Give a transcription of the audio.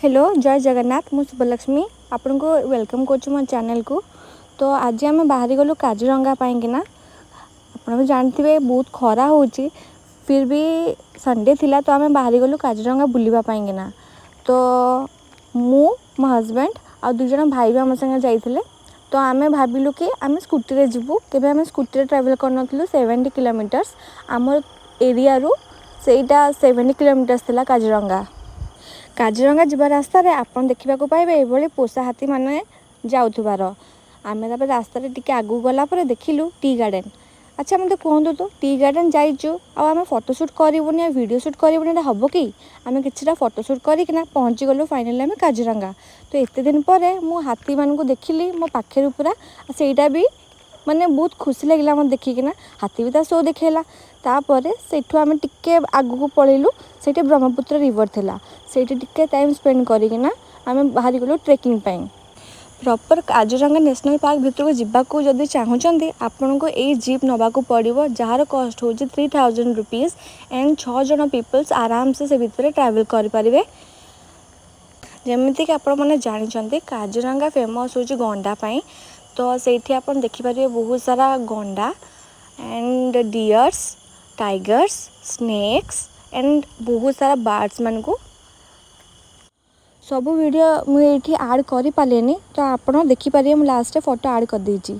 Hello, ଜୟ ଜଗନ୍ନାଥ। ମୁଁ ଶୁଭଲକ୍ଷ୍ମୀ, ଆପଣଙ୍କୁ welcome କରୁଛି ମୋ ଚ୍ୟାନେଲକୁ। ତ ଆଜି ଆମେ ବାହାରି ଗଲୁ କାଜିରଙ୍ଗା ପାଇଁକିନା। ଆପଣ ବି ଜାଣିଥିବେ, ବହୁତ ଖରା ହେଉଛି। ଫିର୍ ବି ସଣ୍ଡେ ଥିଲା, ତ ଆମେ ବାହାରି ଗଲୁ କାଜିରଙ୍ଗା ବୁଲିବା ପାଇଁକିନା। ତ ମୁଁ, ମୋ ହଜବେଣ୍ଡ ଆଉ ଦୁଇ ଜଣ ଭାଇ ବି ଆମ ସାଙ୍ଗେ ଯାଇଥିଲେ। ତ ଆମେ ଭାବିଲୁ କି ଆମେ ସ୍କୁଟିରେ ଯିବୁ। କେବେ ଆମେ ସ୍କୁଟିରେ ଟ୍ରାଭେଲ୍ କରିନଥିଲୁ। 70 କିଲୋମିଟର୍ସ ଆମର ଏରିଆରୁ ସେଇଟା 70 କିଲୋମିଟର୍ସ ଥିଲା କାଜିରଙ୍ଗା। କାଜିରଙ୍ଗା ଯିବା ରାସ୍ତାରେ ଆପଣ ଦେଖିବାକୁ ପାଇବେ ଏଭଳି ପୋଷା ହାତୀମାନେ ଯାଉଥିବାର। ଆମେ ତାପରେ ରାସ୍ତାରେ ଟିକେ ଆଗକୁ ଗଲା ପରେ ଦେଖିଲୁ ଟି ଗାର୍ଡ଼େନ୍। ଆଚ୍ଛା, ମୋତେ କୁହନ୍ତୁ ତ, ଟି ଗାର୍ଡ଼େନ୍ ଯାଇଛୁ ଆଉ ଆମେ ଫଟୋ ସୁଟ୍ କରିବୁନି ଆଉ ଭିଡ଼ିଓ ସୁଟ୍ କରିବୁନି, ଏଇଟା ହେବ କି? ଆମେ କିଛିଟା ଫଟୋ ସୁଟ୍ କରିକିନା ପହଞ୍ଚିଗଲୁ ଫାଇନାଲି ଆମେ କାଜିରଙ୍ଗା। ତ ଏତେ ଦିନ ପରେ ମୁଁ ହାତୀମାନଙ୍କୁ ଦେଖିଲି ମୋ ପାଖରେ ପୁରା। ସେଇଟା ବି ମାନେ ବହୁତ ଖୁସି ଲାଗିଲା ମୋତେ ଦେଖିକିନା। ହାତୀ ବି ତା ଶୋ ଦେଖେଇଲା। ତାପରେ ସେଇଠୁ ଆମେ ଟିକେ ଆଗକୁ ପଳେଇଲୁ। ସେଇଠି ବ୍ରହ୍ମପୁତ୍ର ରିଭର୍ ଥିଲା। ସେଇଠି ଟିକେ ଟାଇମ୍ ସ୍ପେଣ୍ଡ କରିକିନା ଆମେ ବାହାରିଗଲୁ ଟ୍ରେକିଂ ପାଇଁ। ପ୍ରପର୍ କାଜିରଙ୍ଗା ନ୍ୟାସନାଲ୍ ପାର୍କ ଭିତରକୁ ଯିବାକୁ ଯଦି ଚାହୁଁଛନ୍ତି, ଆପଣଙ୍କୁ ଏଇ ଜିପ୍ ନେବାକୁ ପଡ଼ିବ, ଯାହାର କଷ୍ଟ ହେଉଛି ₹3000 ଆଣ୍ଡ ଛଅ ଜଣ ପିପଲ୍ସ ଆରାମସେ ସେ ଭିତରେ ଟ୍ରାଭେଲ୍ କରିପାରିବେ। ଯେମିତିକି ଆପଣମାନେ ଜାଣିଛନ୍ତି, କାଜିରଙ୍ଗା ଫେମସ୍ ହେଉଛି ଗଣ୍ଡା ପାଇଁ। ତ ସେଇଠି ଆପଣ ଦେଖିପାରିବେ ବହୁତ ସାରା ଗଣ୍ଡା and deers, tigers, snakes and ବହୁତ ସାରା ବାର୍ଡ଼ସ୍ ମାନଙ୍କୁ। ସବୁ ଭିଡ଼ିଓ ମୁଁ ଏଇଠି ଆଡ଼୍ କରିପାରିଲିନି, ତ ଆପଣ ଦେଖିପାରିବେ, ମୁଁ ଲାଷ୍ଟରେ ଫଟୋ ଆଡ଼୍ କରିଦେଇଛି।